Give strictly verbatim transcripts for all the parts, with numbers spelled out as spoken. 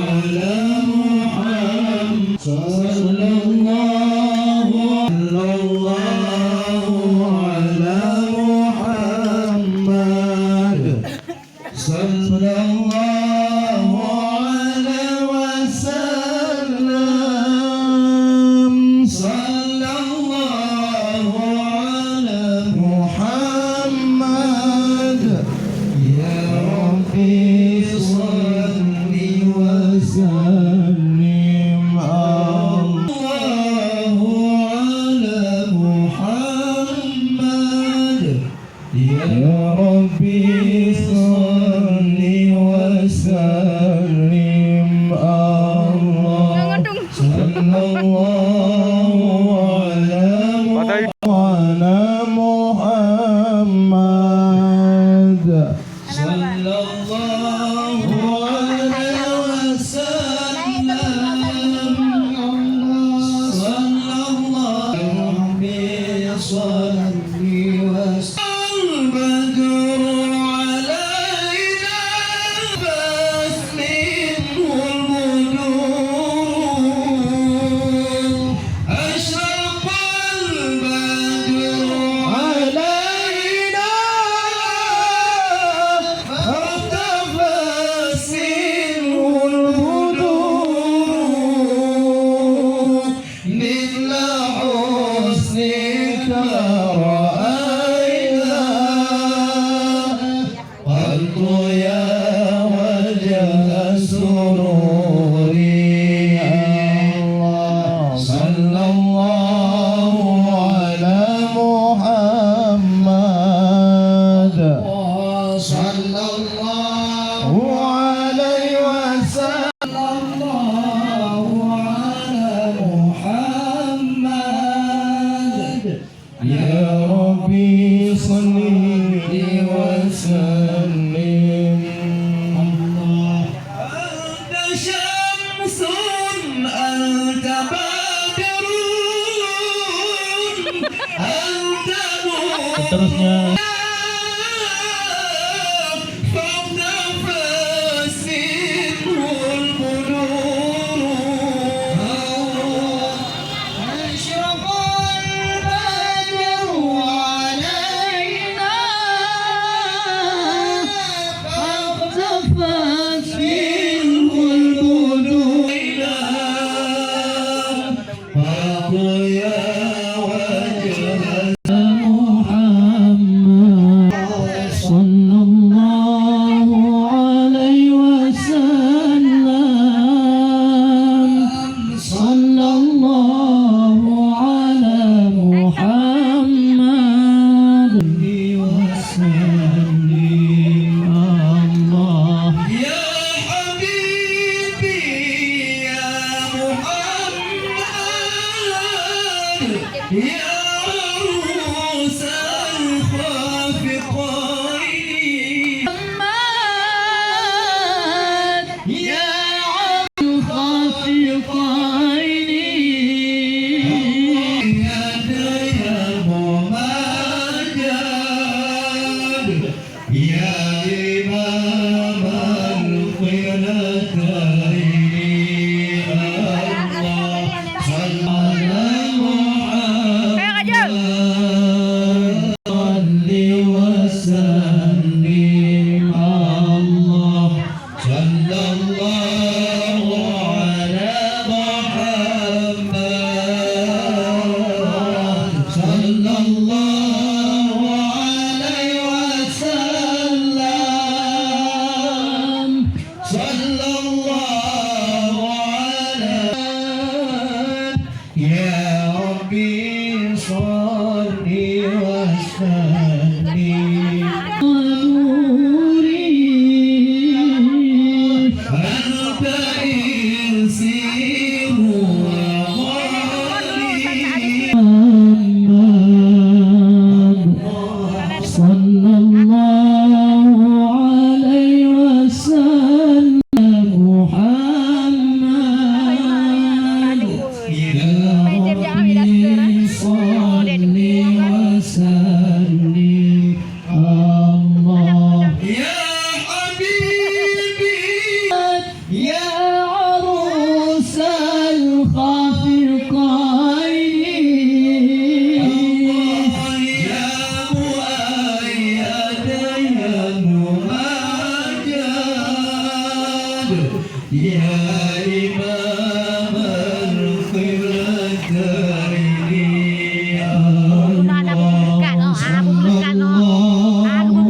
على محمد. صلى الله، صلى الله على محمد. صلى الله عليه وسلم. صلى الله على محمد. يا ربي صل وسلم. الله على محمد. يا ربي صل وسلم. الله، صلى الله على محمد. صلى الله عليه وسلم. صلى الله، ربي صل وسلم. البدر علينا، فاس منه البدور. أشرق البدر علينا، فارتفع منه البدور. مثل حسنك رأينا. قلت يا وجه السرور. الله، صلى الله على محمد. صلى الله عليه وسلم. صلى الله على محمد. يا ربي صل وسلم. الله. أنت شمس، أنت بدر، أنت نور. Seterusnya. فارتفع منه البدور. أشرق البدر علينا، فارتفعت منه البدور. فقل يا وجه محمد صلى الله عليه وسلم. صلى الله على محمد وسلم. الله. يا حبيبي يا محمد، يا عروس الخافقين. محمد، يا عروس الخافقين. يا دياب مجد. يا إمام القبلتين، الله صل على محمد. صل وسلم، الله صلى الله على محمد، صلى الله عليه وسلم، صلى الله Ya Imam al-Qiblatain, Allah, sallallahu ala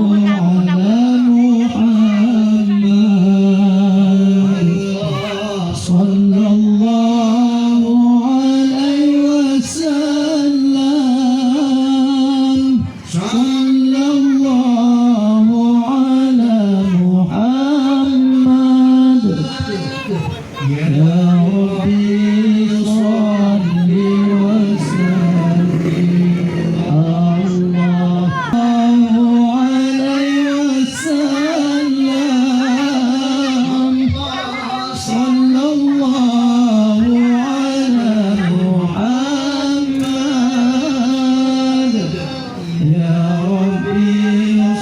Muhammad, sallallahu alaihi wasallam. Sallallahu ala Muhammad. Ya Rabbi, salli wa sallim. Sallallahu alaihi wasallam. Sallallahu ala Muhammad. Ya Rabbi,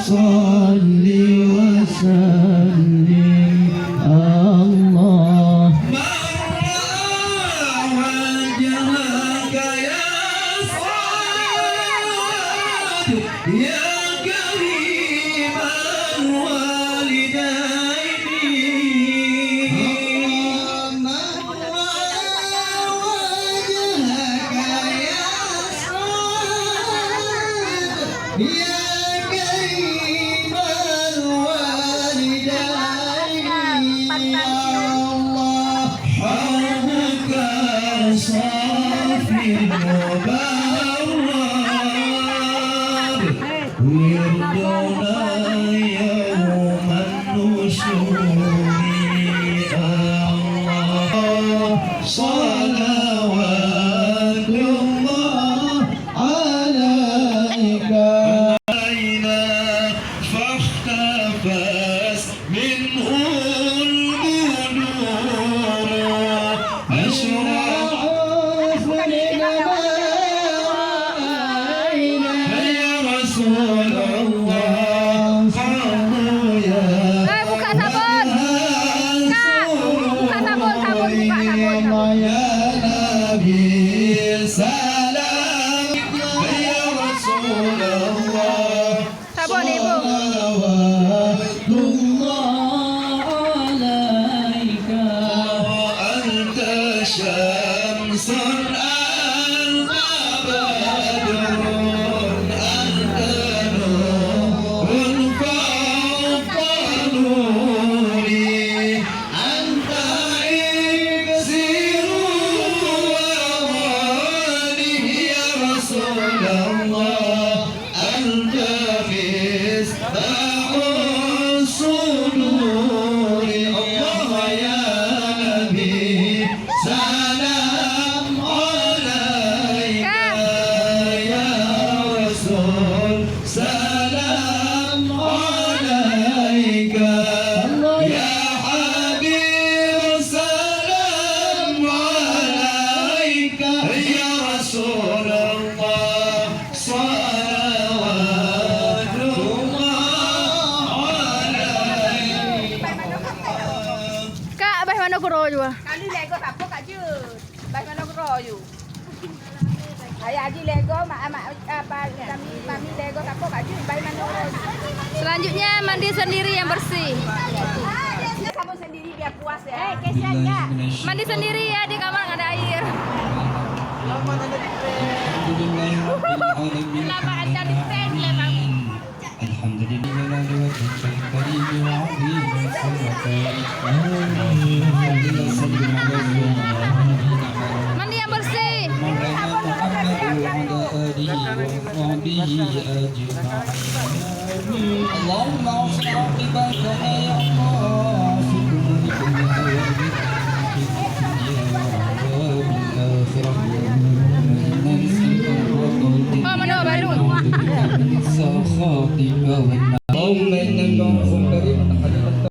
salli wa sallim. Allah. Man ra'a wajhaka ya Sayyid, ya Karimal Walidaini. Wirduna yauman nusyuri, Allah, salawatullah alaika. Aina fakhtafas minhul buduru. Asyraqat. Ya Rasulullah, qalu ya. Eh, buka sabun. Kak, buka sabun, sabun, buka sabun. Ya Nabi, salam. Ya Rasulullah, Sabon, Ibu. Salawatullah alaika. Anta syamsun, anta badrun, anta nurun fawqa nuri, anta iksiru wa radi, ya Rasulullah. Anta miftahus suduri. Allah ya Nabi, salam alaika. Ya Rasul, salam alaika. Ya Habib, salam alaika. Ya Rasulullah, salawatullah alaika. Kak, abah manoe keudroe jua. Kali lego sapo Kak Jun. Abah manoe keudroe ju. Ayah Haji lego, mak, mak, apa, kami, kami lego sapo Kak Jun, abah manoe keudroe ju. Selanjutnya mandi sendiri yang bersih. Ah, dia, dia sabun sendiri biar puas ya. Eh, kesian ya. Mandi sendiri ya, di kamar nggak ada air. Kenapa ada di stand, Bang? الحمد لله على وجهك الكريم وعظيم سلطانك. اللهم صل على سيدنا محمد Mandi yang bersih. مولانا محمد وعلى آله وصحبه أجمعين. اللهم أحسن عاقبتنا يا